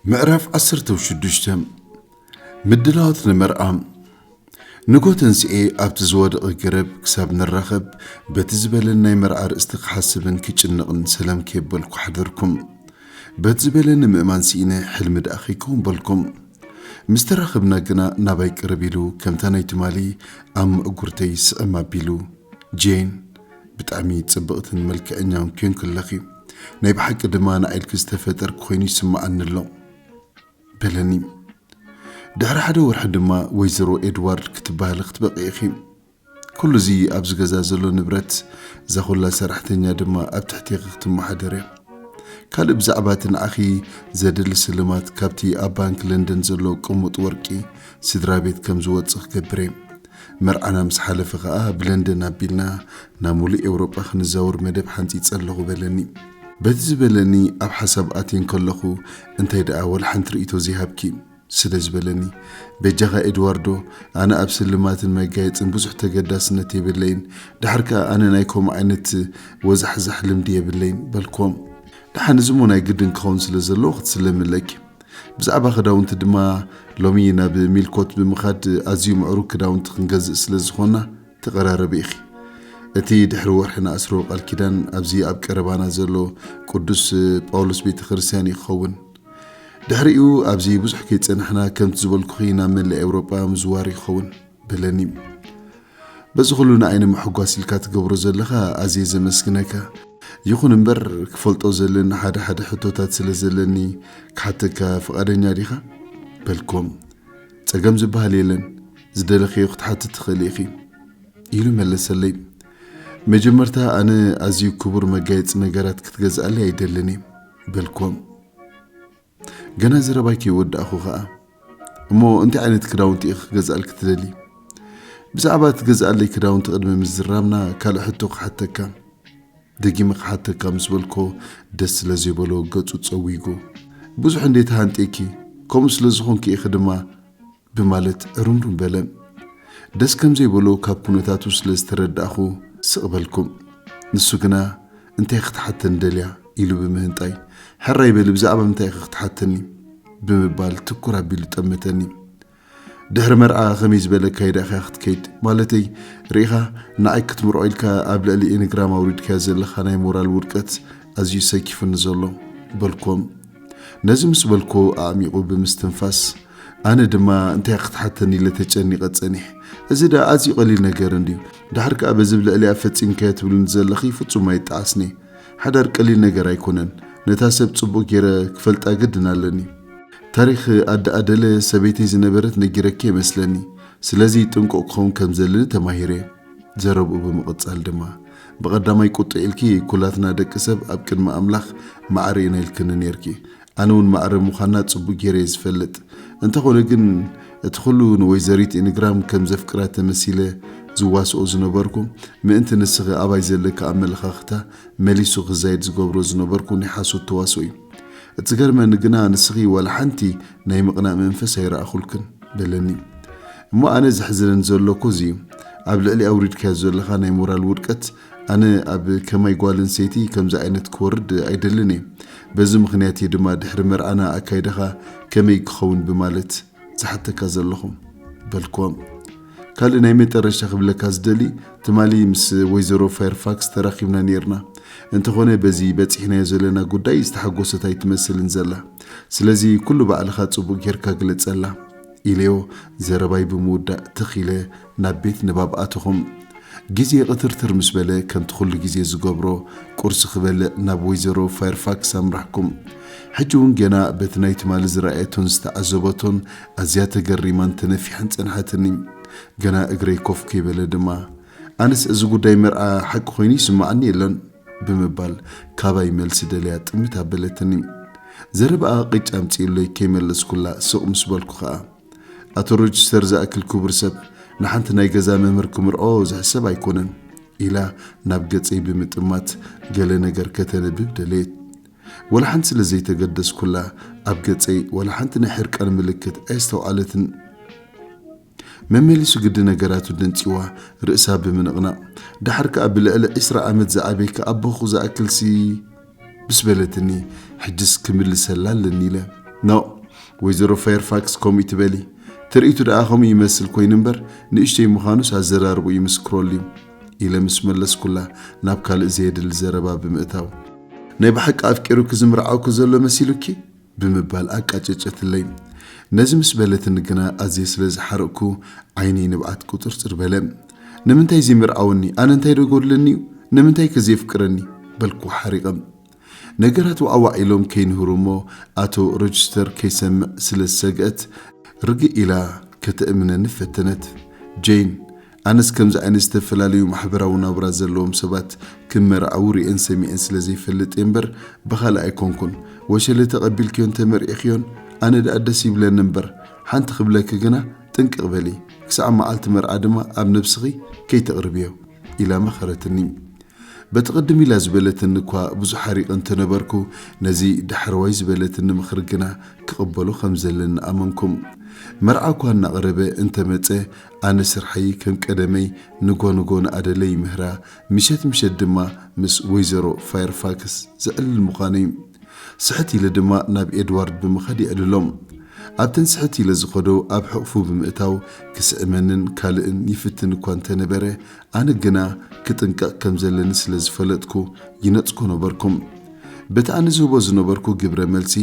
ምዕራፍ ዓሰርተ ሽዱሽተ። ምድላዋት ንመርዓ። ንጎ ተንስኤ ኣብቲ ዝወደቐ ገረብ ክሳብ ንራኸብ፣ በቲ ዝበለኒ ናይ መርዓ ርእስቲ ክሓስብን ክጭነቕን ሰላም ከየበልኩ ሓደርኩም። በቲ ዝበለኒ ምእማን ስኢነ፣ ሕልሚ ደኣ ከይከውን በልኩም። ምስ ተራኸብና ግና ናባይ ቅርብ ኢሉ፣ ከምታ ናይ ትማሊ ኣብ ምዕጉርተይ ስዕም ኣቢሉ፣ ጄን፣ ብጣዕሚ ጽብቕትን መልክዐኛውን ኬንኪ ኣለኺ። ናይ ብሓቂ ድማ ንዓይ ኢልኪ ዝተፈጠርኪ ኮይኑ ይስምዓኒ ኣሎ፣ በለኒ። ድሕሪ ሓደ ወርሒ ድማ ወይዘሮ ኤድዋርድ ክትበሃሊ ክትበቒ ኢኺ። ኩሉ እዚ ኣብዚ ገዛ ዘሎ ንብረት፣ እዛ ኩላ ሰራሕተኛ ድማ ኣብ ትሕቴኺ ክትመሓደር እያ። ካልእ ብዛዕባ እቲ ንዓኺ ዘድሊ ስልማት ካብቲ ኣብ ባንክ ለንደን ዘሎ ቅሙጥ ወርቂ ስድራ ቤት ከም ዝወጽእ ክገብር እየ። መርዓና ምስ ሓለፈ ኸኣ ብለንደን ኣቢልና ናብ ሙሉእ ኤውሮጳ ክንዛወር መደብ ሓንጺጸ ኣለኹ በለኒ። በቲ ዝበለኒ ኣብ ሓሳብ ኣትየ እንከለኹ እንታይ ደኣ ወላ ሓንቲ ርእይቶ ዘይሃብኪ ስለ ዝበለኒ፣ በጃኻ ኤድዋርዶ፣ ኣነ ኣብ ስልማትን መጋየጽን ብዙሕ ተገዳስነት የብለይን፣ ድሓር ከኣ ኣነ ናይ ከምኡ ዓይነት ወዛሕዛሕ ልምዲ የብለይን በልክዎም። ደሓን እዚ እሞ ናይ ግድን ክኸውን ስለ ዘለዎ ክትስለሚ ኣለኪ። ብዛዕባ ክዳውንቲ ድማ ሎሚ ናብ ሚልኮት ብምኻድ ኣዝዩ ምዕሩግ ክዳውንቲ ክንገዝእ ስለ ዝኾንና ተቐራረቢ ኢኺ። እቲ ድሕሪ ወርሒ ንኣስርዎ ቃል ኪዳን ኣብዚ ኣብ ቀረባና ዘሎ ቅዱስ ጳውሎስ ቤተ ክርስቲያን እዩ ክኸውን። ድሕሪኡ ኣብዚ ብዙሕ ከይጸናሕና ከምቲ ዝበልኩኺ ናብ መላእ ኤውሮጳ ምዝዋር ይኸውን በለኒ። በዚ ኩሉ ንዓይ ንምሕጓስ ኢልካ ትገብሮ ዘለኻ ኣዝየ ዘመስግነካ። ይኹን እምበር ክፈልጦ ዘለኒ ሓደ ሓደ ሕቶታት ስለ ዘለኒ ክሓተካ ፍቓደኛ ዲኻ? በልክዎም። ጸገም ዝበሃል የለን፣ ዝደለኽዮ ክትሓትት ትኽእሊ ኢኺ ኢሉ መለሰለይ። መጀመርታ ኣነ ኣዝዩ ክቡር መጋየጺ ነገራት ክትገዝኣለይ ኣይደልን እየ በልክዎም። ገና ዘረባይ ከይወዳእኹ ኸኣ፣ እሞ እንታይ ዓይነት ክዳውንቲ ኢኺ ክገዝኣልኪ ትደሊ? ብዛዕባ እትገዝኣለይ ክዳውንቲ ቅድሚ ምዝራብና ካልእ ሕቶ ክሓተካ። ደጊመ ክሓተካ ምስ በልኮ ደስ ስለ ዘይበሎ ገጹ ጸዊጉ። ብዙሕ እንዴ ተሃንጥየኪ፣ ከምኡ ስለ ዝኾንኪ ኢኺ ድማ ብማለት ዕሩምሩም በለ። ደስ ከም ዘይበሎ ካብ ኩነታቱ ስለ ዝተረዳእኹ ስቕ በልኩ። ንሱ ግና እንታይ ክትሓተኒ ደልያ ኢሉ ብምህንጣይ፣ ሕራይ በሊ ብዛዕባ ምንታይ ኢኺ ክትሓተኒ ብምባል ትኩር ኣቢሉ ጠመተኒ። ድሕሪ መርዓ ከመይ ዝበለ ኣካይዳ ኢኻ ክትከይድ? ማለተይ ርኢኻ ንዓይ ክትምርዖ ኢልካ ኣብ ልዕሊ ኤንግራም ኣውሪድካዮ ዘለኻ ናይ ሞራል ውድቀት ኣዝዩ ሰኪፉኒ ዘሎ በልኮም። ነዚ ምስ በልኮ ኣዕሚቑ ብምስትንፋስ ኣነ ድማ እንታይ ክትሓተኒ ኢለ ተጨኒቐ ጸኒሕ። እዚ ደኣ ኣዝዩ ቀሊል ነገር እንድዩ። ድሓር ከኣ በዚ ብልዕሊኣ ፈጺምካዮ ትብልኒ ዘለኺ ፍጹም ኣይጠዓስኒ። ሓዳር ቀሊል ነገር ኣይኮነን። ነታ ሰብ ጽቡቕ ገይረ ክፈልጣ ግድን ኣለኒ። ታሪኽ ኣደ ኣደለ ሰበይተይ ዝነበረት ነጊረኪ እየ መስለኒ። ስለዚ ጥንቁቕ ክኸውን ከም ዘለኒ ተማሂረ። ዘረብኡ ብምቕጻል ድማ፣ ብቐዳማይ ቁጥዕ ኢልኪ ኩላትና ደቂ ሰብ ኣብ ቅድሚ ኣምላኽ ማዕረ ኢና ኢልክኒ ኔርኪ። ኣነ እውን ማዕረ ምዃና ጽቡቕ ገይረ እየ ዝፈልጥ። እንተኾነ ግን እቲ ኩሉ ንወይዘሪት ኢንግራም ከም ዘፍቅራ ተመሲለ ዝዋስኦ ዝነበርኩ፣ ምእንቲ ንስኺ ኣባይ ዘለኪ ኣመለኻኽታ መሊሱ ክዛይድ ዝገብሮ ዝነበርኩ ናይ ሓሶት ተዋስኦ እዩ። እቲ ዝገርመኒ ግና ንስኺ ዋላ ሓንቲ ናይ ምቕናእ መንፈስ ኣይረኣኹልክን በለኒ። እሞ ኣነ ዘሕዝነኒ ዘሎ እኮ እዚ እዩ። ኣብ ልዕሊ ኣውሪድካዮ ዘለኻ ናይ ሞራል ውድቀት ኣነ ኣብ ከማይ ጓል ኣንስተይቲ ከምዚ ዓይነት ክወርድ ኣይደልን እየ። በዚ ምኽንያት እየ ድማ ድሕሪ መርዓና ኣካይዳኻ ከመይ ክኸውን ብማለት ዝሓተካ ዘለኹ በልክዎም። ካልእ ናይ መጠረሽታ ክብለካ ዝደሊ፣ ትማሊ ምስ ወይዘሮ ፋየርፋክስ ተራኺብና ኔርና። እንተኾነ በዚ በጺሕናዮ ዘለና ጉዳይ ዝተሓጎሰት ኣይትመስልን ዘላ። ስለዚ ኩሉ ባዕልኻ ጽቡቕ ጌርካ ግለጸላ ኢለዮ ዘረባይ ብምውዳእ ትኽ ኢለ ናብ ቤት ንባብ ኣተኹም። ግዜ ቅትርትር ምስ በለ ከምቲ ኩሉ ግዜ ዝገብሮ ቁርሲ ክበልዕ ናብ ወይዘሮ ፋየርፋክስ ኣምራሕኩም። ሕጂ እውን ገና በቲ ናይ ትማሊ ዝረኣየቶን ዝተዓዘበቶን ኣዝያ ተገሪማን ተነፊሓን ጸንሓትኒ። ገና እግረይ ኮፍ ከይበለ ድማ ኣነስ እዚ ጉዳይ መርዓ ሓቂ ኮይኑ ይስምዓኒ የለን ብምባል ካባይ መልሲ ደልያ ጥምት ኣበለትኒ። ዘረባኣ ቅጭ ኣምጺኡለይ ከይመለስኩላ ስቕ ምስ በልኩ ኸኣ፣ ኣቶ ሮችስተር ዝኣክል ክቡር ሰብ ንሓንቲ ናይ ገዛ መምህር ክምርዖ ዝሕሰብ ኣይኮነን ኢላ ናብ ገጸይ ብምጥማት ገለ ነገር ከተንብብ ደለየት። ወላ ሓንቲ ስለ ዘይተገደስኩላ ኣብ ገጸይ ወላ ሓንቲ ናይ ሕርቃን ምልክት ኣየስተውዓለትን። መመሊሱ ግዲ ነገራቱ ደንጺዋ ርእሳ ብምንቕናቕ፣ ደሓር ከኣ ብልዕሊ ዕስራ ዓመት ዝዓበየኪ ኣቦኹ ዝኣክልሲ ምስ በለትኒ፣ ሕጅስ ክምልሰላ ኣለኒ ኢለ ኖ፣ ወይዘሮ ፋየርፋክስ፣ ከምኡ ትበሊ። ትርኢቱ ደኣ ከምኡ ይመስል ኮይኑ እምበር፣ ንእሽተይ ምዃኑስ ኣዘራርቡ ይምስክረሉ እዩ፣ ኢለ ምስ መለስኩላ፣ ናብ ካልእ ዘየድሊ ዘረባ ብምእታው፣ ናይ ብሓቂ ኣፍቂሩኪ ዝምርዓውኪ ዘሎ መሲሉኪ? ብምባል ኣቃጨጨትለይ። ነዚ ምስ በለትኒ ግና ኣዝየ ስለ ዝሓረቕኩ፣ ዓይነይ ንብዓት ቁጽርጽር በለ። ንምንታይ ዘይምርዓወኒ? ኣነ እንታይ ዶ ጎድለኒ እዩ? ንምንታይ ከ ዘየፍቅረኒ? በልኩ ሓሪቐ። ነገራት ዋዕዋዕ ኢሎም ከይንህሩ እሞ፣ ኣቶ ሮችስተር ከይሰምዕ ስለ ዝሰግአት፣ ርግእ ኢላ ከተእምነኒ ፈተነት። ጄን፣ ኣነስ ከምዚ ዓይነት ዝተፈላለዩ ማሕበራዊ ናብራ ዘለዎም ሰባት ክመርዓዉ ርእየን ሰሚዐን ስለ ዘይፈልጥ እየ እምበር፣ ብኻልእ ኣይኮንኩን። ወሸለ ተቐቢልክዮን ተመርዒኽዮን፣ ኣነ ደኣ ደስ ይብለኒ እምበር፣ ሓንቲ ክብለኪ ግና፣ ጥንቅቕ በሊ፣ ክሳዕ መዓልቲ መርዓ ድማ ኣብ ነብስኺ ከይተቕርብዮ፣ ኢላ መኸረትኒ። በቲ ቅድም ኢላ ዝበለትኒ እኳ ብዙሕ ሓሪቐ እንተነበርኩ፣ ነዚ ዳሕረዋይ ዝበለትኒ ምኽሪ ግና ክቕበሎ ከም ዘለኒ ኣመንኩም። መርዓ እኳ እናቐረበ እንተመጸ፣ ኣነ ስርሐይ ከም ቀደመይ ንጎ ንጎ ንኣደለ ይምህራ፣ ምሸት ምሸት ድማ ምስ ወይዘሮ ፋየርፋክስ ዘዕልል ምዃነይ። ስሕት ኢለ ድማ ናብ ኤድዋርድ ብምኻድ የዕልሎም። ኣብተን ስሕት ኢለ ዝኸዶ ኣብ ሕቕፉ ብምእታው ክስዕመንን ካልእን ይፍትን እኳ እንተነበረ፣ ኣነ ግና ክጥንቀቕ ከም ዘለኒ ስለ ዝፈለጥኩ ይነጽጎ ነበርኩም። በቲ ኣነ ዝህቦ ዝነበርኩ ግብረ መልሲ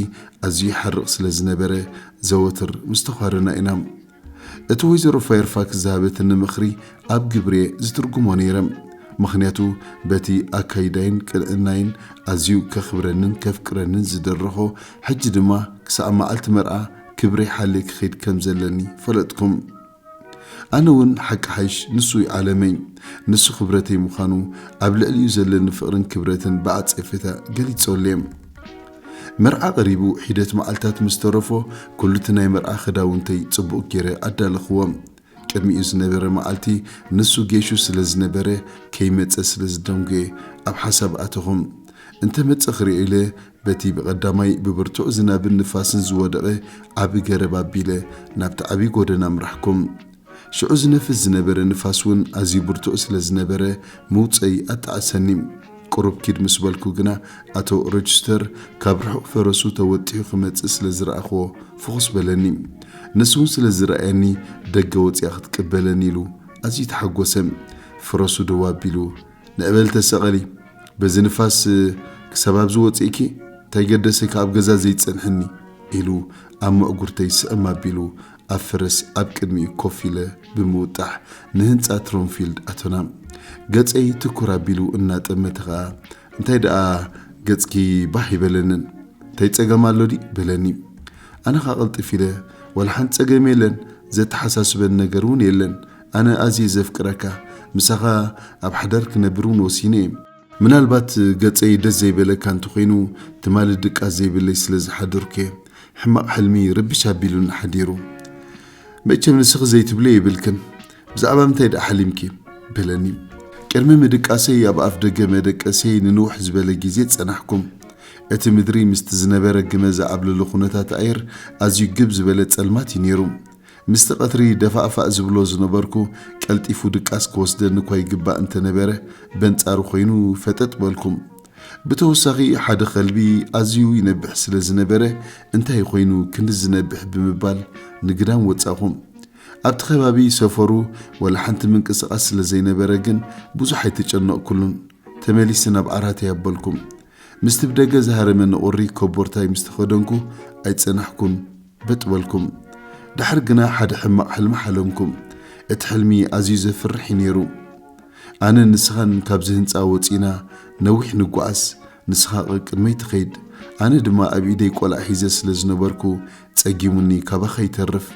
ኣዝዩ ይሓርቕ ስለ ዝነበረ፣ ዘወትር ምስ ተዃረና ኢና። እቲ ወይዘሮ ፋየርፋክስ ዝሃበትኒ ምኽሪ ኣብ ግብሬ ዝትርጉሞ ነይረ። ምኽንያቱ በቲ ኣካይዳይን ቅንዕናይን ኣዝዩ ከኽብረንን ከፍቅረንን ዝደረኾ፣ ሕጂ ድማ ክሳዕ መዓልቲ መርዓ ክብረይ ሓልየ ክኸይድ ከም ዘለኒ ፈለጥኩም። ኣነ እውን ሓቂ ሓይሽ ንሱ እዩ ዓለመይ። ንሱ ክብረተይ ምዃኑ ኣብ ልዕሊኡ ዘለኒ ፍቕርን ክብረትን ብዓጸፌታ ገሊጸሉ እየ። መርዓ ቀሪቡ ሒደት መዓልታት ምስ ተረፎ፣ ኩሉ እቲ ናይ መርዓ ክዳውንተይ ጽቡቕ ገይረ ኣዳለኽዎ። ቅድሚኡ ዝነበረ መዓልቲ ንሱ ጌሹ ስለ ዝነበረ፣ ከይመጸ ስለ ዝደንጎየ ኣብ ሓሳብ ኣተኹ። እንተ መጸ ክርእዮ ኢለ፣ በቲ ብቐዳማይ ብብርቱዕ ዝናብን ንፋስን ዝወደቐ ዓቢ ገረብ ኣቢለ ናብቲ ዓቢ ጎደና ኣምራሕኩ። ሽዑ ዝነፍስ ዝነበረ ንፋስ እውን ኣዝዩ ብርቱዕ ስለ ዝነበረ፣ ምውጸይ ኣጣዕሰኒ። ቁሩብ ኪድ ምስ በልኩ ግና፣ ኣቶ ሮችስተር ካብ ርሑቕ ፈረሱ ተወጢሑ ክመጽእ ስለ ዝረኣኽዎ፣ ፍኹስ በለኒ። ንሱ እውን ስለ ዝረኣየኒ፣ ደገ ወጺኣ ክትቅበለኒ ኢሉ ኣዝዩ ተሓጎሰ። ፈረሱ ደው ኣቢሉ፣ "ንዕበል ተሰቐሊ፣ በዚ ንፋስ ክሳብ ኣብዚ ወጺእኪ፣ እንታይ ገደሰኪ ኣብ ገዛ ዘይትጸንሕኒ?" ኢሉ ኣብ መዕጉርተይ ስዕም ኣቢሉ፣ ኣብ ፈረስ ኣብ ቅድሚኡ ኮፍ ኢለ ብምውጣሕ፣ ንህንጻ ትሮንፊልድ ኣቶና። ገጸይ ትኩር ኣቢሉ እናጠመተ ኸኣ፣ "እንታይ ደኣ ገጽኪ ባህ ይበለንን? እንታይ ጸገም ኣሎ ድዩ?" በለኒ። ኣነ ኸኣ ቅልጥፍ ኢለ፣ "ዋላ ሓንቲ ጸገም የለን፣ ዘተሓሳስበኒ ነገር እውን የለን። ኣነ ኣዝየ ዘፍቅረካ፣ ምሳኻ ኣብ ሓዳር ክነብር እውን ወሲነ እየ። ምናልባት ገጸይ ደስ ዘይበለካ እንተኾይኑ፣ ትማሊ ድቃስ ዘይብለይ ስለ ዝሓደርኩ እየ። ሕማቕ ሕልሚ ርብሽ ኣቢሉኒ ሓዲሩ። መቸም ንስኺ ዘይትብልዮ የብልክን። ብዛዕባ ምንታይ ደኣ ሓሊምኪ?" በለኒ። ቅድሚ ምድቃሰይ ኣብ ኣፍ ደገ መደቀስየይ ንንውሕ ዝበለ ግዜ ጸናሕኩም። እቲ ምድሪ ምስቲ ዝነበረ ግመ ዝዓብለሎ ኩነታት ኣየር ኣዝዩ ግብ ዝበለ ጸልማት እዩ ነይሩ። ምስቲ ቀትሪ ደፋእፋእ ዝብሎ ዝነበርኩ፣ ቀልጢፉ ድቃስ ክወስደኒ እኳ ይግባእ እንተነበረ፣ በንጻሩ ኮይኑ ፈጠጥ በልኩ። ብተወሳኺ ሓደ ከልቢ ኣዝዩ ይነብሕ ስለ ዝነበረ፣ እንታይ ኮይኑ ክንዲ ዝነብሕ ብምባል ንግዳም ወጻኹ። ኣብቲ ከባቢ ሰፈሩ ወላ ሓንቲ ምንቅስቓስ ስለ ዘይነበረ ግን ብዙሕ ኣይተጨነቕኩሉን። ተመሊሰ ናብ ዓራተይ ኣበልኩ። ምስቲ ብደገ ዝሃረመኒ ቁሪ ኮቦርታይ ምስ ተኸደንኩ ኣይጸናሕኩን፣ በጥ በልኩም። ድሓር ግና ሓደ ሕማቕ ሕልሚ ሓለምኩም። እቲ ሕልሚ ኣዝዩ ዘፍርሕ እዩ ነይሩ። ኣነን ንስኻን ካብዚ ህንጻ ወጺና ነዊሕ ንጓዓዝ፣ ንስኻ ቅድመይ ትኸይድ፣ ኣነ ድማ ኣብ ኢደይ ቆልዓ ሒዘ ስለ ዝነበርኩ ጸጊሙኒ ካባኻ ይተርፍ።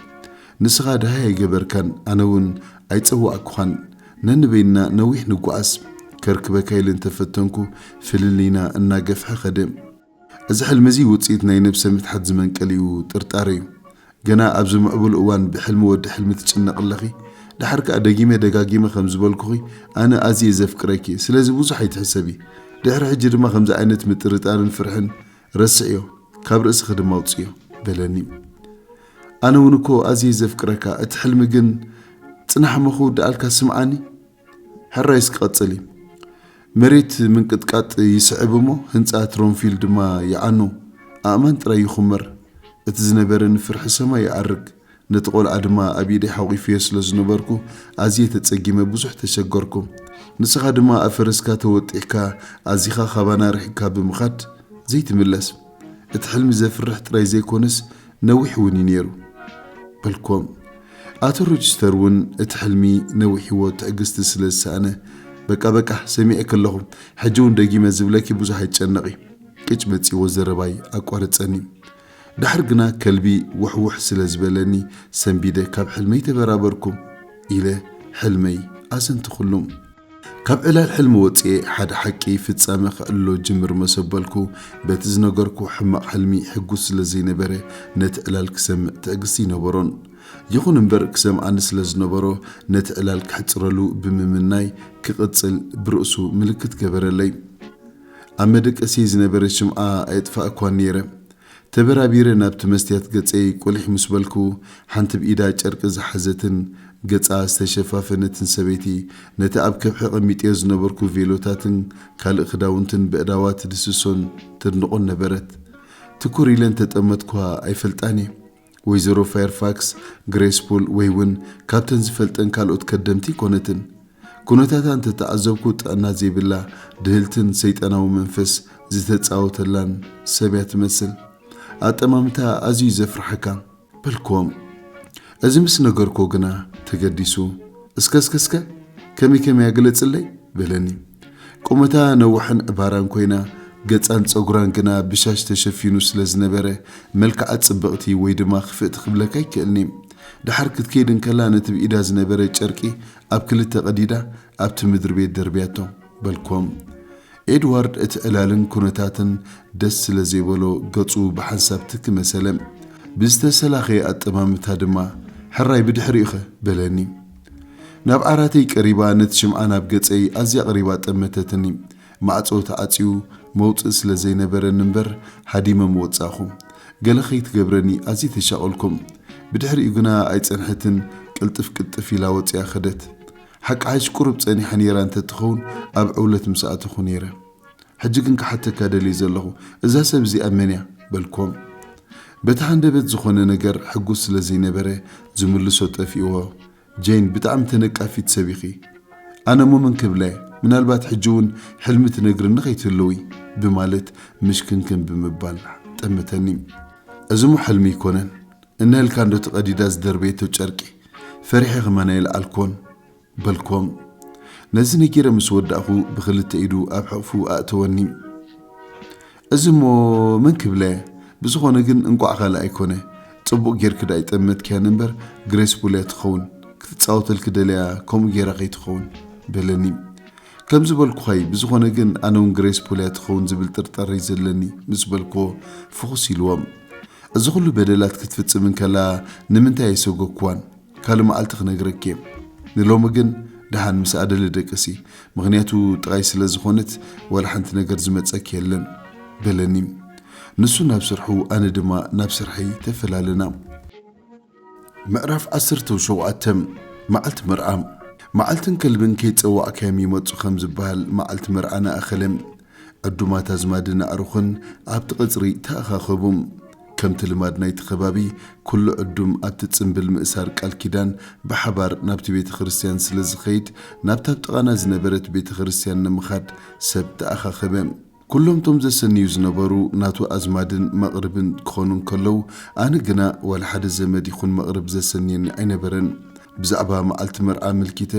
ንስኻ ደሃይ ኣይገበርካን፣ ኣነ እውን ኣይጸዋዕኩኻን። ነንበይንና ነዊሕ ንጓዓዝ። ከርክበካ ኢለ እንተፈተንኩ ፍልልይና እናገፍሐ ኸደ። እዚ ሕልሚ እዚ ውጽኢት ናይ ነብሰ ምትሓት ዝመንቀሊኡ ጥርጣረ እዩ። ገና ኣብዚ ምዕቡል እዋን ብሕልሚ ወዲ ሕልሚ ትጭነቂ ኣለኺ። ድሓር ከኣ ደጊመ ደጋጊመ ከም ዝበልኩኺ ኣነ ኣዝየ ዘፍቅረኪ፣ ስለዚ ብዙሕ ኣይትሕሰቢ። ድሕሪ ሕጂ ድማ ከምዚ ዓይነት ምጥርጣርን ፍርሕን ረስዕዮ፣ ካብ ርእስኺ ድማ ኣውጽዮ በለኒ። ኣነ እውን እኮ ኣዝየ ዘፍቅረካ፣ እቲ ሕልሚ ግን ጽናሕ እሞ ክውድኣልካ ስምዓኒ። ሕራይ እስኪ ቀጽሊ። መሬት ምንቅጥቃጥ ይስዕብ እሞ ህንጻ ትሮንፊልድ ድማ ይዓኑ፣ ኣእማን ጥራይ ይኹመር። እቲ ዝነበረኒ ፍርሒ ሰማይ ይዓርግ። ነቲ ቆልዓ ድማ ኣብ ኢደይ ሓቑፍዮ ስለ ዝነበርኩ ኣዝየ ተጸጊመ ብዙሕ ተሸገርኩ። ንስኻ ድማ ኣብ ፈረስካ ተወጢሕካ ኣዚኻ ካባና ርሒቕካ ብምኻድ ዘይትምለስ። እቲ ሕልሚ ዘፍርሕ ጥራይ ዘይኮነስ ነዊሕ እውን እዩ ነይሩ በልኮም። ኣቶ ሮችስተር እውን እቲ ሕልሚ ነዊሕዎ ትዕግስቲ ስለ ዝሰኣነ፣ በቃ በቃ ሰሚዐ ከለኹ፣ ሕጂ እውን ደጊመ ዝብለኪ ብዙሕ ኣይጨነቒ። ቅጭ መጺዎ ዘረባይ ኣቋረጸኒ። ድሕር ግና ከልቢ ውሕውሕ ስለ ዝበለኒ ሰንቢደ ካብ ሕልመይ ተበራበርኩ ኢለ ሕልመይ ኣዘንትኹሉ። ካብ ዕላል ሕልሚ ወጽኤ ሓደ ሓቂ ፍጻመ ክዕሎ ጅምር መሰበልኩ። በቲ ዝነገርኩ ሕማቕ ሕልሚ ሕጉስ ስለ ዘይነበረ ነቲ ዕላል ክሰምዕ ትዕግስቲ ይነበሮን። ይኹን እምበር ክሰምዓኒ ስለ ዝነበሮ ነቲ ዕላል ክሕጽረሉ ብምምናይ ክቕጽል ብርእሱ ምልክት ገበረለይ። ኣብ መደቀሲ ዝነበረ ሽምዓ ኣየጥፋእኳን ነይረ። ተበራቢረ ናብቲ መስትያት ገጸይ ቁሊሕ ምስ በልኩ፣ ሓንቲ ብኢዳ ጨርቂ ዝሓዘትን ገጻ ዝተሸፋፈነትን ሰበይቲ ነቲ ኣብ ከብሒ ቀሚጥዮ ዝነበርኩ ቬሎታትን ካልእ ክዳውንትን ብእዳዋ ትድስሶን ተድንቖን ነበረት። ትኩር ኢለ እንተጠመትኳ ኣይፈልጣን እየ። ወይዘሮ ፋየርፋክስ፣ ግሬስፑል ወይ እውን ካብተን ዝፈልጠን ካልኦት ከደምቲ ኣይኮነትን። ኩነታታ እንተተዓዘብኩ ጥዕና ዘይብላ ድህልትን ሰይጣናዊ መንፈስ ዝተጻወተላን ሰብ እያ ትመስል። ኣጠማምታ ኣዝዩ ዘፍርሓካ በልክዎም። እዚ ምስ ነገርኮ ግና ተገዲሱ፣ እስከ እስከ እስከ ከመይ ከመይ ኣግለጽለይ በለኒ። ቁመታ ነዋሕን ዕባራን ኮይና፣ ገጻን ጸጉራን ግና ብሻሽ ተሸፊኑ ስለ ዝነበረ፣ መልክዓ ጽብቕቲ ወይ ድማ ክፍእቲ ክብለካ ኣይክእልኒ። ደሓር ክትከይድ እንከላ ነቲ ብኢዳ ዝነበረ ጨርቂ ኣብ ክልተ ቀዲዳ ኣብቲ ምድሪ ቤት ደርብያቶ በልኮም። ኤድዋርድ እቲ ዕላልን ኩነታትን ደስ ስለ ዘይበሎ ገጹ ብሓንሳብ ትክ መሰለ። ብዝተሰላኸየ ኣጠማምታ ድማ፣ ሕራይ ብድሕሪኡኸ በለኒ። ናብ ዓራተይ ቀሪባ ነቲ ሽምዓ ናብ ገጸይ ኣዝያ ቀሪባ ጠመተትኒ። ማዕጾ ተዓጽዩ መውጽኢ ስለ ዘይነበረኒ እምበር ሃዲመ ምወጻእኹ። ገለ ከይትገብረኒ ኣዝየ ተሻቐልኩም። ብድሕሪኡ ግና ኣይጸንሐትን ቅልጥፍ ቅልጥፍ ኢላ ወጺኣ ከደት። ሓቂ ሓይሽ ቁሩብ ጸኒሓ ነይራ እንተትኸውን ኣብ ዕውለት ምስ ኣተኹ ነይረ። ሕጂ ግን ክሓተካ ደልየ ዘለኹ እዛ ሰብ እዚኣ መን እያ በልኮም። በቲ ሃንደበት ዝኾነ ነገር ሕጉስ ስለ ዘይነበረ ዝምልሶ ጠፊእዎ። ጄን ብጣዕሚ ተነቃፊት ሰብ ኢኺ። ኣነ እሞ መን ክብላ እየ? ምናልባት ሕጂ እውን ሕልሚ ትነግርኒ ከይትህልዊ ብማለት ምሽክንክን ብምባል ጠመተኒ። እዚ እሞ ሕልሚ ኣይኮነን። እነህልካ እንዶ ተቐዲዳ ዝደርበየቶ ጨርቂ ፈሪሐ ከማን ኣይለዓልኮን በልኮም። ነዚ ነጊረ ምስ ወዳእኹ ብኽልተ ኢዱ ኣብ ሕቕፉ ኣእተወኒ። እዚ እሞ መን ክብለ? ብዝኾነ ግን እንቋዕ ካልእ ኣይኮነ። ጽቡቕ ጌርኪ ደኣ ኣይጠመትክያን እምበር ግሬስ ቡል እያ ትኸውን። ክትጻወተልኪ ደልያ ከምኡ ጌራ ከይትኸውን በለኒ። ከም ዝበልኩኻይ ብዝኾነ ግን ኣነ እውን ግሬስ ቡል እያ ትኸውን ዝብል ጥርጣረ እዩ ዘለኒ ምስ በልክዎ ፍኹስ ኢልዎም። እዚ ኩሉ በደላት ክትፍጽም እንከላ ንምንታይ ኣይሰጎግክዋን? ካልእ መዓልቲ ክነግረኪ እየ። ንሎሚ ግን ደሓን ምስ ኣደለ ደቅሲ፣ ምኽንያቱ ጥቓይ ስለ ዝኾነት ዋላ ሓንቲ ነገር ዝመጸኪ የለን በለኒ። ንሱ ናብ ስርሑ ኣነ ድማ ናብ ስርሐይ ተፈላለና። ምዕራፍ ዓሰርተ ሸውዓተ። መዓልቲ መርዓ። መዓልትን ከልብን ከይጸዋዕካዮም ይመጹ ከም ዝበሃል መዓልቲ መርዓና ኣኸለ። ዕዱማት ኣዝማድን ኣዕሩኽን ኣብቲ ቐጽሪ ተኣኻኸቡ። ከምቲ ልማድ ናይቲ ከባቢ፣ ኩሉ ዕዱም ኣብቲ ጽምብል ምእሳር ቃል ኪዳን ብሓባር ናብቲ ቤተ ክርስቲያን ስለ ዝኸይድ፣ ናብታ ኣብ ጥቓና ዝነበረት ቤተ ክርስቲያን ንምኻድ ሰብ ተኣኻኸበ። ኩሎም እቶም ዘሰንዩ ዝነበሩ ናቱ ኣዝማድን መቕርብን ክኾኑ እንከለዉ፣ ኣነ ግና ዋላ ሓደ ዘመድ ይኹን መቕርብ ዘሰንየኒ ኣይነበረን። ብዛዕባ መዓልቲ መርዓ ኣመልኪተ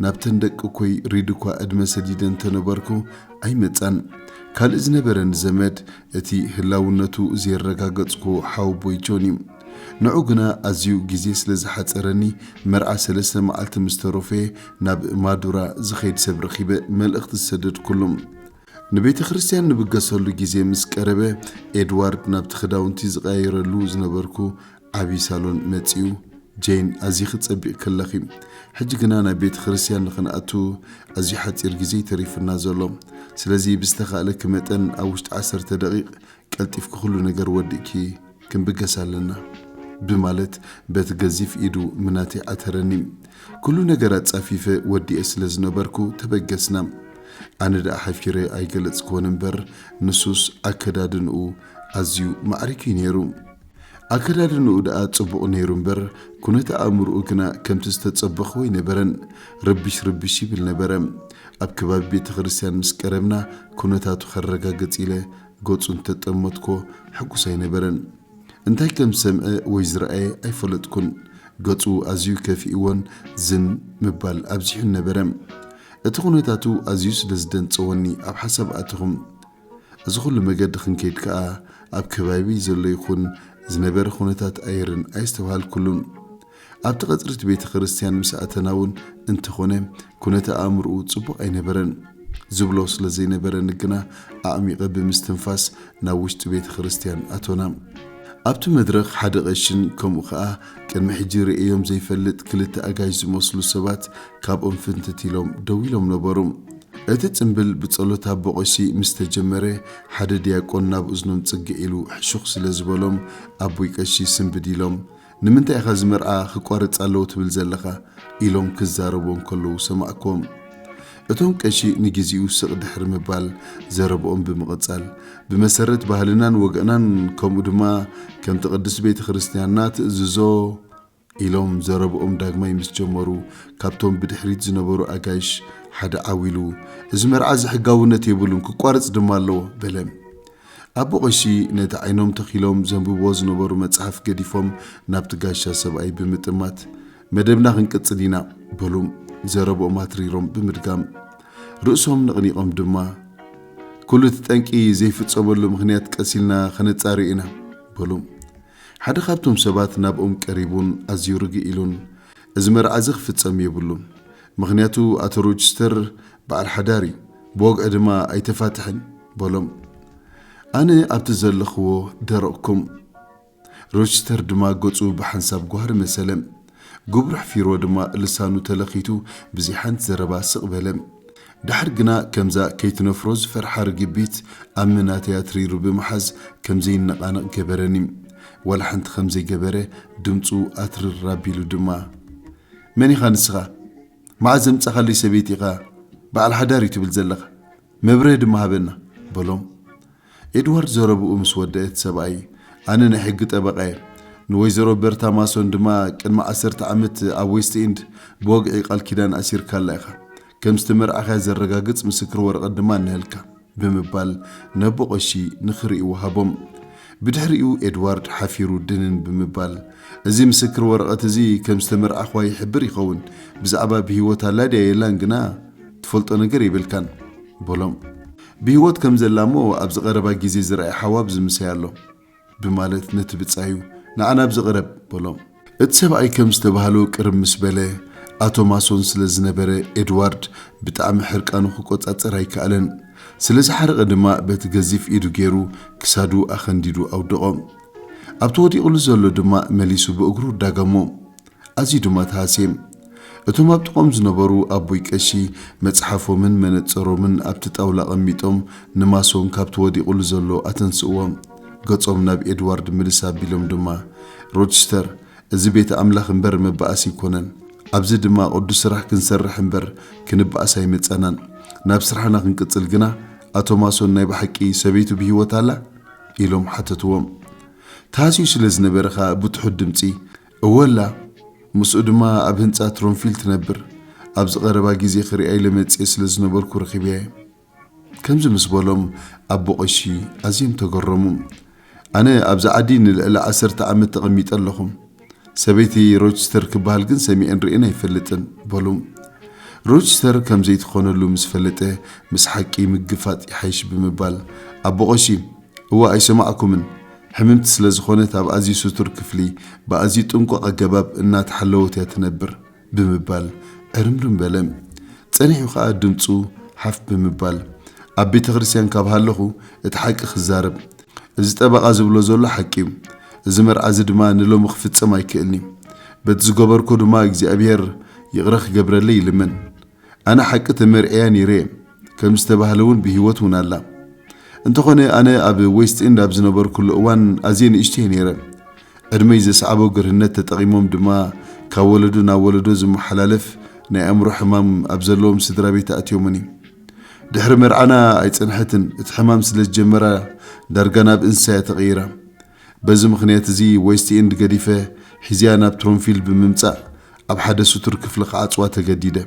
ናብተን ደቂ ኮይ ሪድ እኳ ዕድመ ሰዲደ እንተነበርኩ ኣይመጻን። ካልእ ዝነበረኒ ዘመድ እቲ ህላውነቱ ዘየረጋገጽኩዎ ሓወቦይ ጆን እዩ። ንዑ ግና ኣዝዩ ግዜ ስለ ዝሓጸረኒ መርዓ ሰለስተ መዓልቲ ምስ ተረፈየ ናብ ማዱራ ዝኸይድ ሰብ ረኺበ መልእኽቲ ዝሰደድኩሉ። ንቤተ ክርስቲያን ንብገሰሉ ግዜ ምስ ቀረበ ኤድዋርድ ናብቲ ክዳውንቲ ዝቐያይረሉ ዝነበርኩ ዓቢ ሳሎን መጺኡ፣ ጄን፣ ኣዚኺ ጸቢቕኪ ኣለኺ። ሕጂ ግና ናብ ቤተ ክርስቲያን ንኽንኣቱ ኣዝዩ ሓጺር ግዜ እዩ ተሪፉና ዘሎ። ስለዚ ብዝተኻእለኪ መጠን ኣብ ውሽጢ ዓሰርተ ደቂቕ ቀልጢፍኪ ኩሉ ነገር ወዲእኪ ክንብገስ ኣለና ብማለት በቲ ገዚፍ ኢዱ ምናተይ ዓተረኒ። ኩሉ ነገር ኣጻፊፈ ወዲኤ ስለ ዝነበርኩ ተበገስና። ኣነ ደኣ ሓፊረ ኣይገለጽክዎን እምበር ንሱስ ኣከዳድንኡ ኣዝዩ ማዕሪግ እዩ ነይሩ። ኣከዳድንኡ ደኣ ጽቡቕ ነይሩ እምበር፣ ኩነተ ኣእምሮኡ ግና ከምቲ ዝተጸበኽዎ ኣይነበረን። ርብሽ ርብሽ ይብል ነበረ። ኣብ ከባቢ ቤተ ክርስቲያን ምስ ቀረብና፣ ኩነታቱ ከረጋግጽ ኢለ ገጹ እንተጠመትኮ፣ ሕጉስ ኣይነበረን። እንታይ ከም ዝሰምዐ ወይ ዝረኣየ ኣይፈለጥኩን። ገጹ ኣዝዩ ከፊእዎን ዝን ምባል ኣብዚሑን ነበረ። እቲ ኩነታቱ ኣዝዩ ስለ ዝደንጸወኒ፣ ኣብ ሓሳብ ኣተኹም። እዚ ኩሉ መገዲ ክንከይድ ከኣ፣ ኣብ ከባቢ ዘሎ ይኹን ዝነበረ ኩነታት ኣየርን ኣየስተብሃልኩሉን። ኣብቲ ቀጽሪ እቲ ቤተ ክርስቲያን ምስ ኣተና እውን እንተኾነ፣ ኩነተ ኣእምሮኡ ጽቡቕ ኣይነበረን። ዝብሎ ስለ ዘይነበረኒ ግና፣ ኣዕሚቐ ብምስትንፋስ ናብ ውሽጢ ቤተ ክርስቲያን ኣቶና። ኣብቲ መድረኽ ሓደ ቀሽን ከምኡ ኸኣ ቅድሚ ሕጂ ርእዮም ዘይፈልጥ ክልተ ኣጋይሽ ዝመስሉ ሰባት ካብኦም ፍንትት ኢሎም ደው ኢሎም ነበሩ። እቲ ጽምብል ብጸሎት ኣቦ ቀሺ ምስ ተጀመረ፣ ሓደ ዲያቆን ናብ እዝኖም ጽግዕ ኢሉ ሕሹኽ ስለ ዝበሎም፣ ኣቦይ ቀሺ ስንብድ ኢሎም፣ "ንምንታይ ኢኻ እዚ መርዓ ክቋረጽ ኣለዎ ትብል ዘለኻ?" ኢሎም ክዛረቡ እንከለዉ ሰማዕክዎም። እቶም ቀሺ ንግዜኡ ስቕ ድሕሪ ምባል፣ ዘረብኦም ብምቕጻል፣ "ብመሰረት ባህልናን ወግዕናን፣ ከምኡ ድማ ከምቲ ቅድስት ቤተ ክርስቲያንና ትእዝዞ" ኢሎም ዘረብኦም ዳግማይ ምስ ጀመሩ፣ ካብቶም ብድሕሪት ዝነበሩ ኣጋይሽ ሓደ ዓው ኢሉ፣ "እዚ መርዓ እዚ ሕጋውነት የብሉን፣ ክቋረጽ ድማ ኣለዎ" በለ። ኣቦ ቀሺ ነቲ ዓይኖም ተኺሎም ዘንብብዎ ዝነበሩ መጽሓፍ ገዲፎም ናብቲ ጋሻ ሰብኣይ ብምጥማት፣ "መደብና ክንቅጽል ኢና" በሉ፣ ዘረብኦም ኣትሪሮም ብምድጋም። ርእሶም ነቕኒቖም ድማ፣ "ኩሉ እቲ ጠንቂ ዘይፍጸመሉ ምኽንያት ቀስ ኢልና ከነጻርዮ ኢና" በሉ። ሓደ ካብቶም ሰባት ናብኦም ቀሪቡን ኣዝዩ ርግእ ኢሉን፣ "እዚ መርዓ እዚ ክፍጸም የብሉን፣ ምኽንያቱ ኣቶ ሮችስተር በዓል ሓዳር እዩ፣ ብወግዒ ድማ ኣይተፋትሕን" በሎም። ኣነ ኣብቲ ዘለኽዎ ደረቕኩም። ሮችስተር ድማ ገጹ ብሓንሳብ ጓህሪ መሰለ። ጉብሩ ኣሕፊርዎ ድማ ልሳኑ ተለኺቱ ብዘይ ሓንቲ ዘረባ ስቕ በለ። ድሓር ግና ከምዛ ከይትነፍሮ ዝፈርሓ ርግቢት ኣብ መናተይ ኣትሪሩ ብምሓዝ ከም ዘይነቓነቕ ገበረኒ። ዋላ ሓንቲ ከም ዘይገበረ ድምጹ ኣትርር ኣቢሉ ድማ፣ "መን ኢኻ ንስኻ? መዓዝ ዘምጻኻለይ ሰበይቲ ኢኻ በዓል ሓዳር እዩ ትብል ዘለኻ? መብርሂ ድማ ሃበና" በሎም። ኤድዋርድ ዘረብኡ ምስ ወደአ፣ እቲ ሰብኣይ፣ "ኣነ ናይ ሕጊ ጠበቓ እየ። ንወይዘሮ በርታ ማሶን ድማ ቅድሚ ዓሰርተ ዓመት ኣብ ዌስት ኢንድ ብወግዒ ቃል ኪዳን ኣሲርካላ ኢኻ። ከም ዝተመርዓኻያ ዘረጋግጽ ምስክር ወረቐት ድማ እነሀልካ" ብምባል ነቦ ቀሺ ንኽርእይዎ ሃቦም። ብድሕሪኡ ኤድዋርድ ሓፊሩ ድንን ብምባል፣ "እዚ ምስክር ወረቐት እዚ ከም ዝተመርዓኽዋ ይሕብር ይኸውን። ብዛዕባ ብህይወት ኣላ ድያ የላን ግና ትፈልጦ ነገር የብልካን" በሎም። "ብህይወት ከም ዘላ እሞ ኣብዚ ቀረባ ግዜ ዝረኣየ ሓዋ ኣብዚ ምሳይ ኣሎ" ብማለት ነቲ ብጻዩ፣ "ንዓ ናብዚ ቅረብ" በሎ። እቲ ሰብኣይ ከም ዝተባህሎ ቅርብ ምስ በለ፣ ኣቶ ማሶን ስለ ዝነበረ፣ ኤድዋርድ ብጣዕሚ ሕርቃኑ ክቆጻጸር ኣይከኣለን። ስለ ዝሓረቐ ድማ በቲ ገዚፍ ኢዱ ገይሩ ክሳዱ ኣኸንዲዱ ኣውደቖ። ኣብቲ ወዲቑሉ ዘሎ ድማ መሊሱ ብእግሩ ዳገሞ። ኣዝዩ ድማ ተሃስየ። እቶም ኣብ ጥቖም ዝነበሩ ኣቦይ ቀሺ መጽሓፎምን መነጸሮምን ኣብቲ ጣውላ ኣቐሚጦም ንማሶን ካብቲ ወዲቑሉ ዘሎ ኣተንስእዎ። ገጾም ናብ ኤድዋርድ ምልስ ኣቢሎም ድማ፣ "ሮችስተር፣ እዚ ቤት ኣምላኽ እምበር መባኣሲ ኣይኮነን። ኣብዚ ድማ ቅዱስ ስራሕ ክንሰርሕ እምበር ክንበኣስ ኣይመጸናን። ናብ ስራሕና ክንቅጽል ግና፣ ኣቶ ማሶን ናይ ብሓቂ ሰበይቱ ብህይወት ኣላ?" ኢሎም ሓተትዎም። ተሃስዩ ስለ ዝነበረ ኸኣ ብትሑት ድምጺ፣ "እወ ኣላ፣ ምስኡ ድማ ኣብ ህንጻ ትሮንፊል ትነብር። ኣብዚ ቀረባ ግዜ ክሪኣ ኢለ መጽየ ስለ ዝነበርኩ ረኺበያ እየ" ከምዚ ምስ በሎም፣ ኣቦ ቀሺ ኣዝዮም ተገረሙ። "ኣነ ኣብዚ ዓዲ ንልዕሊ ዓሰርተ ዓመት ተቐሚጠ ኣለኹ። ሰበይቲ ሮችስተር ክበሃል ግን ሰሚዐን ርእየን ኣይፈልጥን" በሉ። ሮችስተር ከም ዘይትኾነሉ ምስ ፈለጠ፣ "ምስ ሓቂ ምግፋጥ ይሓይሽ" ብምባል፣ ኣቦ ቀሺ፣ "እወ ኣይሰማዕኩምን። ሕምምቲ ስለ ዝኾነት ኣብ ኣዝዩ ስቱር ክፍሊ ብኣዝዩ ጥንቁቕ ኣገባብ እናተሓለወት እያ ትነብር" ብምባል ዕርምርም በለ። ጸኒሑ ኸኣ ድምጹ ሓፍ ብምባል፣ "ኣብ ቤተ ክርስቲያን ካብ ሃለኹ እቲ ሓቂ ክዛረብ፣ እዚ ጠበቓ ዝብሎ ዘሎ ሓቂ እዩ። እዚ መርዓ እዚ ድማ ንሎሚ ክፍጸም ኣይክእልን እዩ። በቲ ዝገበርኩ ድማ እግዚኣብሔር ይቕረ ክገብረለይ ይልምን። ኣነ ሓቂ ተመርዕያ ነይረ እየ፣ ከም ዝተባህለ እውን ብህይወት እውን ኣላ። እንተኾነ ኣነ ኣብ ዌስት ኢንድ ኣብ ዝነበርኩሉ እዋን ኣዝየ ንእሽቶ እየ ነይረ። ዕድመይ ዘስዓቦ ግርህነት ተጠቒሞም ድማ ካብ ወለዶ ናብ ወለዶ ዝመሓላለፍ ናይ ኣእምሮ ሕማም ኣብ ዘለዎም ስድራ ቤት ኣእትዮምኒ። ድሕሪ መርዓና ኣይጸንሐትን፣ እቲ ሕማም ስለ ዝጀመራ ዳርጋ ናብ እንስሳ እያ ተቐይራ። በዚ ምኽንያት እዚ ዌስት ኢንድ ገዲፈ ሒዝያ ናብ ትሮንፊልድ ብምምጻእ ኣብ ሓደ ስቱር ክፍሊ ክዓጽዋ ተገዲደ።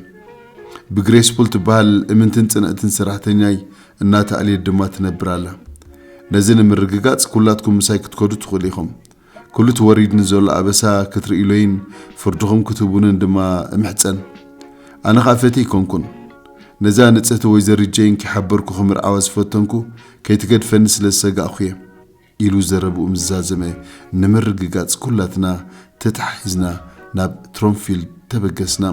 ብግሬስፑል ትበሃል እምንትን ጽንዕትን ሰራሕተኛይ እናተኣልየት ድማ ትነብር ኣላ። ነዚ ንምርግጋጽ ኩላትኩም ምሳይ ክትከዱ ትኽእሉ ኢኹም። ኩሉ እቲ ወሪድኒ ዘሎ ኣበሳ ክትርእዩለይን ፍርድኹም ክትህቡንን ድማ እምሕጸን። ኣነ ኸኣ ፈትየ ኣይኮንኩን። ነዛ ንጽህቲ ወይዘሪት ጀይን ከይሓበርኩ ክምርዓዋ ዝፈተንኩ ከይትገድፈኒ ስለ ዝሰጋእኩ እየ። ኢሉ ዘረብኡ ምስ ዛዘመ ንምርግጋጽ ኩላትና ተተሓሒዝና ናብ ትሮንፊልድ ተበገስና።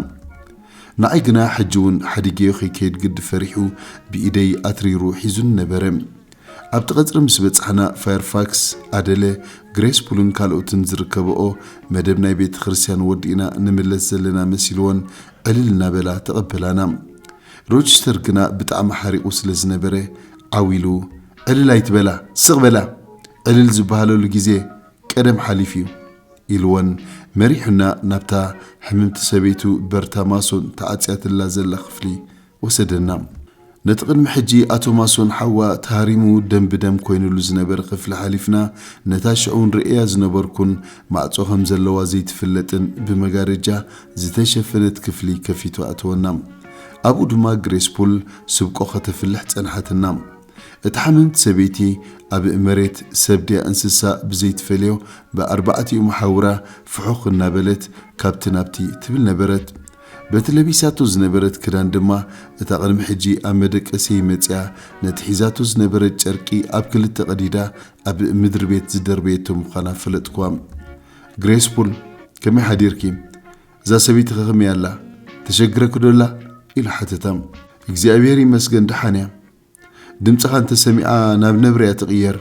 ንዓይ ግና ሕጂ እውን ሓዲገዮ ከይከይድ ግዲ ፈሪሑ ብኢደይ ኣትሪሩ ሒዙኒ ነበረ። ኣብቲ ቀጽሪ ምስ በጻሕና ፋየርፋክስ፣ ኣደለ፣ ግሬስፑልን ካልኦትን ዝርከበኦ መደብ ናይ ቤተ ክርስቲያን ወዲእና ንምለስ ዘለና መሲልዎን ዕልል እናበላ ተቐበላና። ሮችስተር ግና ብጣዕሚ ሓሪቑ ስለ ዝነበረ ዓው ኢሉ ዕልል ኣይትበላ፣ ስቕ በላ፣ ዕልል ዝበሃለሉ ግዜ ቀደም ሓሊፉ እዩ ኢልወን መሪሑና ናብታ ሕምምቲ ሰበይቱ በርታ ማሶን ተዓጽያትላ ዘላ ክፍሊ ወሰደና። ነቲ ቅድሚ ሕጂ ኣቶ ማሶን ሓዋ ተሃሪሙ ደም ብደም ኮይኑሉ ዝነበረ ክፍሊ ሓሊፍና ነታ ሽዑ ንርእያ ዝነበርኩን ማዕጾ ከም ዘለዋ ዘይትፍለጥን ብመጋረጃ ዝተሸፈነት ክፍሊ ከፊቱ ኣተወና። ኣብኡ ድማ ግሬስፑል ስብቆ ከተፍልሕ ጸንሓትና። እታ ሓምምቲ ሰበይቲ ኣብ መሬት ሰብ ድያ እንስሳ ብዘይትፈልዮ ብኣርባዕቲኡ መሓውራ ፍሑኽ እናበለት ካብቲ ናብቲ ትብል ነበረት። በቲ ለቢሳቶ ዝነበረት ክዳን ድማ እታ ቅድሚ ሕጂ ኣብ መደቀሲየይ መጺኣ ነቲ ሒዛቶ ዝነበረት ጨርቂ ኣብ ክልተ ቀዲዳ ኣብ ምድሪ ቤት ዝደርበየቶ ምዃና ፈለጥኩዋ። ግሬስፑል፣ ከመይ ሓዲርኪ? እዛ ሰበይቲ ከ ከመይ ኣላ? ተሸግረኪ ዶ ኣላ? ኢሉ ሓተታ። እግዚኣብሔር ይመስገን ደሓን እያ። ድምፅኻ እንተሰሚዓ ናብ ነብሪ እያ ትቕየር፣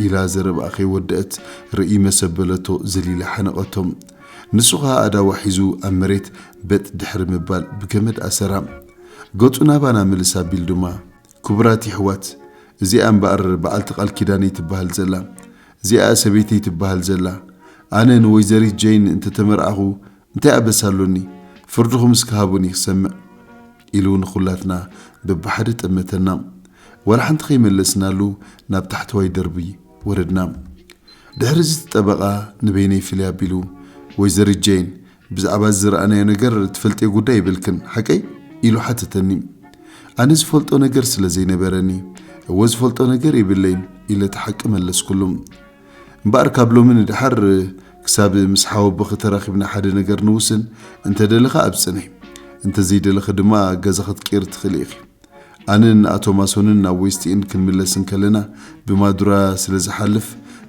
ኢላ ዘረብኣ ከይወደአት ርእይ መሰበለቶ ዘሊላ ሓነቐቶ። ንሱ ኸኣ ኣእዳዋ ሒዙ ኣብ መሬት በጥ ድሕሪ ምባል ብገመድ ኣሰራ። ገፁ ናባና ምልስ ኣቢሉ ድማ፣ ክቡራት የሕዋት፣ እዚኣ እምበኣር በዓልቲ ቃል ኪዳነይ ትበሃል ዘላ፣ እዚኣ ሰበይተይ ትበሃል ዘላ። ኣነ ንወይዘሪት ጀይን እንተተመርዓኹ እንታይ ኣበሳ ኣሎኒ? ፍርድኹም እስከ ሃቡኒ ክሰምዕ፣ ኢሉ ንኹላትና በብሓደ ጠመተና። ዋላ ሓንቲ ከይመለስናሉ ናብ ታሕተዋይ ደርቢ ወረድና። ድሕሪ እዚ እቲ ጠበቓ ንበይነይ ፍልይ ኣቢሉ፣ ወይዘሪት ጀይን፣ ብዛዕባ እዚ ዝረኣናዮ ነገር ትፈልጥዮ ጉዳይ የብልክን፣ ሓቀይ? ኢሉ ሓተተኒ። ኣነ ዝፈልጦ ነገር ስለ ዘይነበረኒ፣ እወ ዝፈልጦ ነገር የብለይን፣ ኢለ እቲ ሓቂ መለስኩሉ። እምበኣር ካብ ሎሚ ንደሓር ክሳብ ምስ ሓወቦኺ ተራኺብና ሓደ ነገር ንውስን፣ እንተ ደለኺ ኣብጽንሒ፣ እንተ ዘይደለኺ ድማ ገዛ ክትቅይሪ ትኽእሊ ኢኺ። ኣነን ኣቶ ማሶንን ናብ ዌስት ኢንድ ክንምለስ እንከለና ብማዱራ ስለ ዝሓልፍ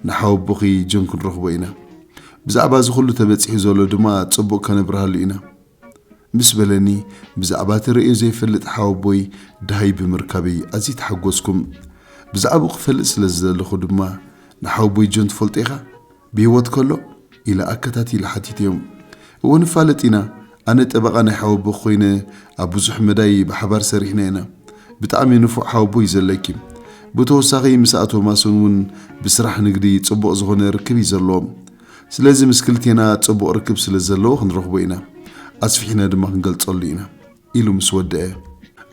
ንሓወቦኺ ጆን ክንረኽቦ ኢና። ብዛዕባ እዚ ኩሉ ተበጺሑ ዘሎ ድማ ጽቡቕ ከነብርሃሉ ኢና። ምስ በለኒ ብዛዕባ እቲ ርእዮ ዘይፈልጥ ሓወቦይ ደሃይ ብምርካበይ ኣዝየ ተሓጎስኩ። ብዛዕባኡ ክፈልጥ ስለ ዝደለኹ ድማ ንሓወቦይ ጆን ትፈልጦ ኢኻ? ብህይወት ከሎ? ኢለ ኣከታቲለ ሓቲተዮም። እወ ንፋለጥ ኢና። ኣነ ጠበቓ ናይ ሓወቦኺ ኮይነ ኣብ ብዙሕ መዳይ ብሓባር ሰሪሕና ኢና። ብጣዕሚ ንፉዕ ሓወቦ እዩ ዘለኪ። ብተወሳኺ ምስ ኣቶ ማሶን እውን ብስራሕ ንግዲ ጽቡቕ ዝኾነ ርክብ እዩ ዘለዎም። ስለዚ ምስ ክልቴና ጽቡቕ ርክብ ስለ ዘለዎ ክንረኽቦ ኢና። ኣስፊሕና ድማ ክንገልጸሉ ኢና። ኢሉ ምስ ወደአ፣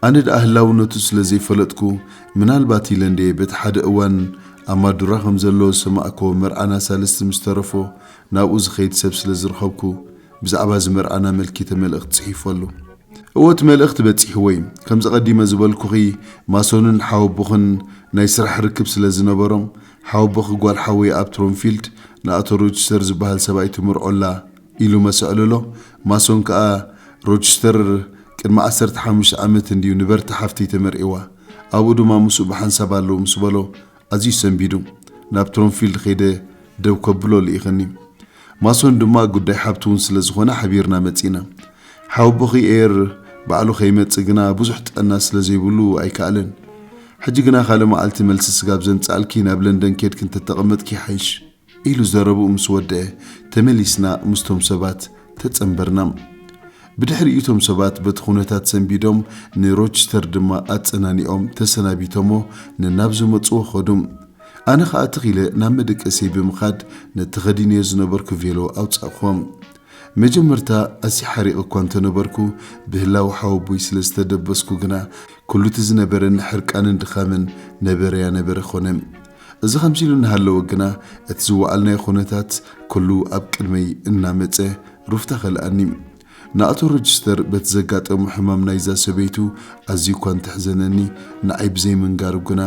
ኣነ ደኣ ህላውነቱ ስለ ዘይፈለጥኩ፣ ምናልባት ኢለ እንድየ በቲ ሓደ እዋን ኣብ ማዱራ ከም ዘሎ ዝሰማዕኮ መርዓና ሳልስቲ ምስ ተረፎ ናብኡ ዝኸይድ ሰብ ስለ ዝረኸብኩ፣ ብዛዕባ እዚ መርዓና ኣመልኪተ መልእኽቲ ጽሒፈሉ። እወ እቲ መልእኽቲ በጺሕዎ እዩ። ከምዚ ቀዲመ ዝበልኩኺ ማሶንን ሓወቦኽን ናይ ስራሕ ርክብ ስለ ዝነበሮም፣ ሓወቦኺ ጓል ሓወይ ኣብ ትሮንፊልድ ንኣቶ ሮችስተር ዝበሃል ሰብኣይ ትምርዖ ኣላ ኢሉ መሰ ዕልሎ። ማሶን ከኣ ሮችስተር ቅድሚ ዓሰርተ ሓሙሽተ ዓመት እንድዩ ንበርታ ሓፍተይ ተመርዒዋ። ኣብኡ ድማ ምስኡ ብሓንሳብ ኣለዉ ምስ በሎ ኣዝዩ ሰንቢዱ። ናብ ትሮንፊልድ ከይደ ደው ከብሎ ልኢኽኒ። ማሶን ድማ ጉዳይ ሓብቲ እውን ስለ ዝኾነ ሓቢርና መጺና። ሓወቦኺ ኤር ባዕሉ ከይመጽእ ግና ብዙሕ ጥዕና ስለ ዘይብሉ ኣይከኣለን። ሕጂ ግና ካልእ መዓልቲ መልሲ ስጋብ ዘምጽኣልኪ ናብ ለንደን ኬድኪ እንተተቐመጥኪ ይሓይሽ። ኢሉ ዘረብኡ ምስ ወደአ ተመሊስና ምስቶም ሰባት ተጸንበርና። ብድሕሪኡ እቶም ሰባት በቲ ኩነታት ሰንቢዶም ንሮችስተር ድማ ኣጸናኒኦም ተሰናቢቶሞ ነናብ ዝመጽዎ ኸዱ። ኣነ ኸኣ ትኽ ኢለ ናብ መደቀሰይ ብምኻድ ነቲ ኸዲነዮ ዝነበርኩ ቬሎ ኣውጻእክዎ። መጀመርታ ኣዝየ ሓሪቐ እኳ እንተነበርኩ ብህላወ ሓወቦይ ስለ ዝተደበስኩ ግና ኩሉ እቲ ዝነበረኒ ሕርቃንን ድኻምን ነበረያ ነበረ ኾነ። እዚ ከምዚ ኢሉ እናሃለወ ግና፣ እቲ ዝወዓልናዮ ኩነታት ኩሉ ኣብ ቅድመይ እናመጸ ሩፍታ ከልኣኒ። ንኣቶ ሮጅስተር በቲ ዘጋጠሞ ሕማም ናይዛ ሰበይቱ ኣዝዩ እኳ እንተሕዘነኒ፣ ንዓይ ብዘይ ምንጋሩ ግና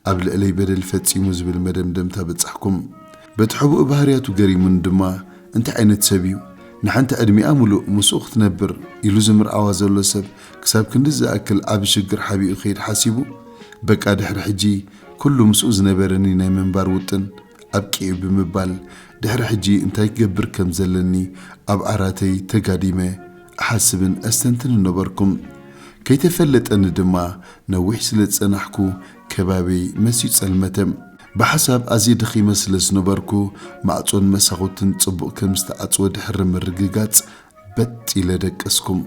ኣብ ልዕለይ በደል ፈጺሙ ዝብል መደምደምታ በጻሕኩም። በቲ ሕቡእ ባህርያቱ ገሪሙኒ ድማ፣ "እንታይ ዓይነት ሰብ እዩ? ንሓንቲ ዕድሚኣ ሙሉእ ምስኡ ክትነብር?" ኢሉ ዝምርዓዋ ዘሎ ሰብ ክሳብ ክንዲ ዝኣክል ዓቢ ሽግር ሓቢኡ ክኸይድ ሓሲቡ? በቃ ድሕሪ ሕጂ ኩሉ ምስኡ ዝነበረኒ ናይ ምንባር ውጥን ኣብቂኡ ብምባል፣ ድሕሪ ሕጂ እንታይ ክገብር ከም ዘለኒ ኣብ ዓራተይ ተጋዲመ እሓስብን ኣስተንትንን ነበርኩም። ከይተፈለጠኒ ድማ ነዊሕ ስለ ዝጸናሕኩ ከባቢ መስዩ ጸልመተ። ብሓሳብ ኣዝየ ደኺመ ስለ ዝነበርኩ፣ ማዕጾን መሳኹትን ጽቡቕ ከም ዝተዓጽወ ድሕሪ ምርግጋጽ በጥ ኢለ ደቀስኩም።